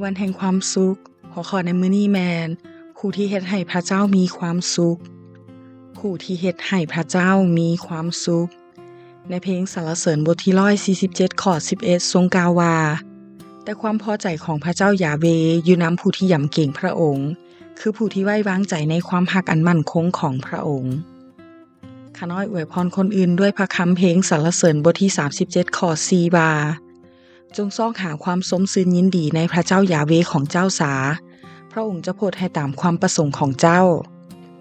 ວັນແຫ່ງຄວາມສຸກ. ຫົວຂໍ້ໃນມື້ນີ້ແມ່ນ ຜູ້ທີ່ເຮັດໃຫ້ພະເຈົ້າມີຄວາມສຸກ. ຜູ້ທີ່ເຮັດໃຫ້ພະເຈົ້າມີຄວາມສຸກ. ໃນເພງສັນລະເສີນບົດທີຮ້ອຍສີ່ສິບເຈັດ ຂໍ້ສິບເອັດ ຊົງກ່າວວ່າ, ແຕ່ຄວາມພໍໃຈຂອງພະເຈົ້າຢາເວຢູ່ນຳຜູ້ທີ່ຢຳເກງພະອົງ, ຄືຜູ້ທີ່ໄວ້ວາງໃຈໃນຄວາມຮັກອັນໝັ້ນຄົງຂອງພະອົງ. ຂ້ານ້ອຍອວຍພອນຄົນອື່ນດ້ວຍພະຄຳເພງສັນລະເສີນບົດທີສາມສິບເຈັດ ຂໍ້ສີ່ ວ່າ, ຈົ່ງຊອກຫາຄວາມຊົມຊື່ນຍິນດີໃນພະເຈົ້າຢາເວຂອງເຈົ້າສາ, ພະອົງຈະໂຜດໃຫ້ຕາມຄວາມປະສົງຂອງເຈົ້າ.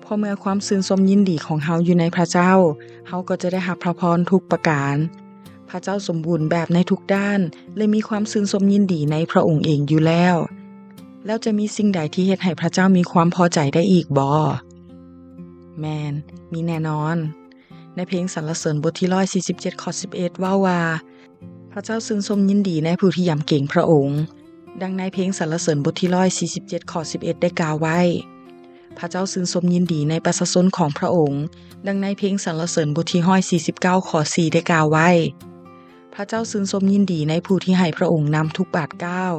ເພາະເມື່ອຄວາມຊື່ນຊົມຍິນດີຂອງເຮົາຢູ່ໃນພະເຈົ້າ, ເຮົາກໍຈະໄດ້ຮັບພະພອນທຸກປະການ. ພະເຈົ້າສົມບູນແບບໃນທຸກດ້ານ ແລະ ມີຄວາມຊື່ນຊົມຍິນດີໃນພະອົງເອງຢູ່ແລ້ວ. ແລ້ວຈະມີສິ່ງໃດທີ່ເຮັດໃຫ້ພະເຈົ້າມີຄວາມພໍໃຈໄດ້ອີກບໍ? ແມ່ນ, ມີແນ່ນອນ. ໃນເພງສັນລະເສີນບົດທີຮ້ອຍສີ່ສິບເຈັດ ຂໍ້ສິບເອັດ ເວົ້າວ່າ, ພະເຈົ້າຊື່ນຊົມຍິນດີໃນຜູ້ທີ່ຢຳເກງພະອົງ. ດັ່ງໃນເພງສັນລະເສີນບົດທີຮ້ອຍສີ່ສິບເຈັດ ຂໍ້ສິບເອັດ ໄດ້ກ່າວໄວ້, ພະເຈົ້າຊື່ນຊົມຍິນດີໃນປະຊາຊົນຂອງພະອົງ. ດັ່ງໃນເພງສັນລະເສີນບົດທີຮ້ອຍສີ່ສິບເກົ້າ ຂໍ້ສີ່ ໄດ້ກ່າວໄວ້, ພະເຈົ້າຊື່ນຊົມຍິນດີໃນຜູ້ທີ່ໃຫ້ພະອົງນຳທຸກບາດກ້າວ.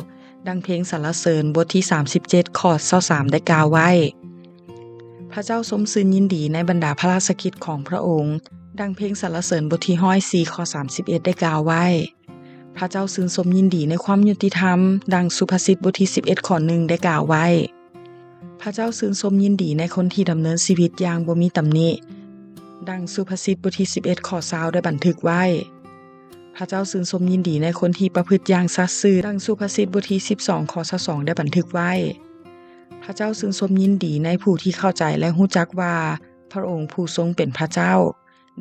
ດັ່ງເພງສັນລະເສີນບົດທີສາມສິບເຈັດ ຂໍ້ຊາວສາມ ໄດ້ກ່າວໄວ້, ພະເຈົ້າຊົມຊື່ນຍິນດີໃນບັນດາພະລາຊະກິດຂອງພະອົງ. ດັ່ງເພງສັນລະເສີນບົດທີຮ້ອຍສີ່ ຂໍ້ສາມສິບເອັດ ໄດ້ກ່າວໄວ້, ພະເຈົ້າຊື່ນຊົມຍິນດີໃນຄວາມຍຸຕິທຳ. ດັ່ງສຸພາສິດບົດທີສິບເອັດ ຂໍ້ໜຶ່ງ ໄດ້ກ່າວໄວ້, ພະເຈົ້າຊື່ນຊົມຍິນດີໃນຄົນທີ່ດຳເນີນຊີວິດຢ່າງບໍ່ມີຕຳໜິ. ດັ່ງສຸພາສິດບົດທີສິບເອັດ ຂໍ້ຊາວ ໄດ້ບັນທຶກໄວ້, ພະເຈົ້າຊື່ນຊົມຍິນດີໃນຄົນທີ່ປະພຶດຢ່າງສັດຊື່. ດັ່ງສຸພາສິດບົດທີສິບສອງ ຂໍ້ຊາວສອງ ໄດ້ບັນທຶກໄວ້, ພະເຈົ້າຊື່ນຊົມຍິນດີໃນຜູ້ທີ່ເຂົ້າໃຈ ແລະ ຮູ້ຈັກວ່າພະອົງຜູ້ຊົງເປັນພະເຈົ້າ.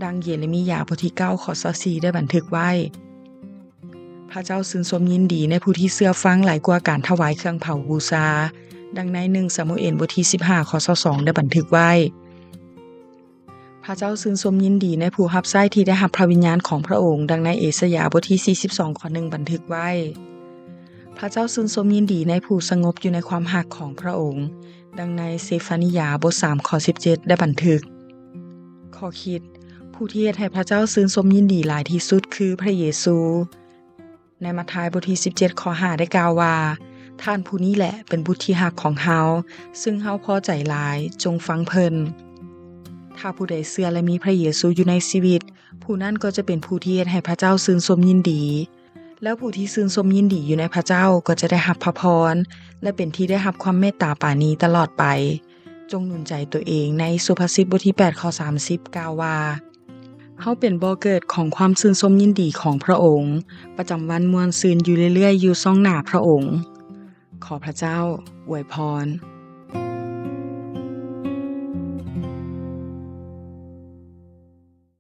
ດັ່ງເຢເຣມີຍາບົດທີເກົ້າ ຂໍ້ຊາວສີ່ ໄດ້ບັນທຶກໄວ້, ພະເຈົ້າຊື່ນຊົມຍິນດີໃນຜູ້ທີ່ເຊື່ອຟັງຫຼາຍກວ່າການຖວາຍເຄື່ອງເຜົາບູຊາ. ດັ່ງໃນໜຶ່ງຊາມູເອນບົດທີສິບຫ້າ ຂໍ້ຊາວສອງ ໄດ້ບັນທຶກໄວ້, ພະເຈົ້າຊື່ນຊົມຍິນດີໃນຜູ້ຮັບໃຊ້ທີ່ໄດ້ຮັບພະວິນຍານຂອງພະອົງ. ດັ່ງໃນເອສາຍາບົດທີສີ່ສິບສອງ ຂໍ້ໜຶ່ງ ບັນທຶກໄວ້, ພະເຈົ້າຊື່ນຊົມຍິນດີໃນຜູ້ສະຫງົບຢູ່ໃນຄວາມຮັກຂອງພະອົງ. ດັ່ງໃນເຊຟານີຍາບົດສາມ ຂໍ້ສິບເຈັດ ໄດ້ບັນທຶກ. ຂໍ້ຄິດ, ຜູ້ທີ່ເຮັດໃຫ້ພະເຈົ້າຊື່ນຊົມຍິນດີຫຼາຍທີ່ສຸດຄືພະເຢຊູ. ໃນມາທາຍບົດທີສິບເຈັດ ຂໍ້ຫ້າ ໄດ້ກ່າວວ່າ, ທ່ານຜູ້ນີ້ແຫຼະເປັນບຸດທີ່ຮັກຂອງເຮົາ, ຊຶ່ງເຮົາພໍໃຈຫຼາຍ, ຈົ່ງຟັງເພິ່ນ. ຖ້າຜູ້ໃດເຊື່ອ ແລະ ມີພະເຢຊູຢູ່ໃນຊີວິດ, ຜູ້ນັ້ນກໍຈະເປັນຜູ້ທີ່ເຮັດໃຫ້ພະເຈົ້າຊື່ນຊົມຍິນດີ. ແລ້ວຜູ້ທີ່ຊື່ນຊົມຍິນດີຢູ່ໃນພະເຈົ້າກໍຈະໄດ້ຮັບພະພອນ ແລະ ເປັນທີ່ໄດ້ຮັບຄວາມເມດຕາປານີຕະຫຼອດໄປ. ຈົ່ງໜູນໃຈຕົວເອງໃນສຸພາສິດບົດທີແປດ ຂໍ້ສາມສິບ ກ່າວວ່າ, ເຮົາເປັນບໍ່ເກີດຂອງຄວາມຊື່ນຊົມຍິນດີຂອງພະອົງ, ປະຈຳວັນມ່ວນຊື່ນຢູ່ເລື້ອຍໆຢູ່ຊ່ອງໜ້າພະອົງ. ຂໍພະເຈົ້າອວຍພອນ.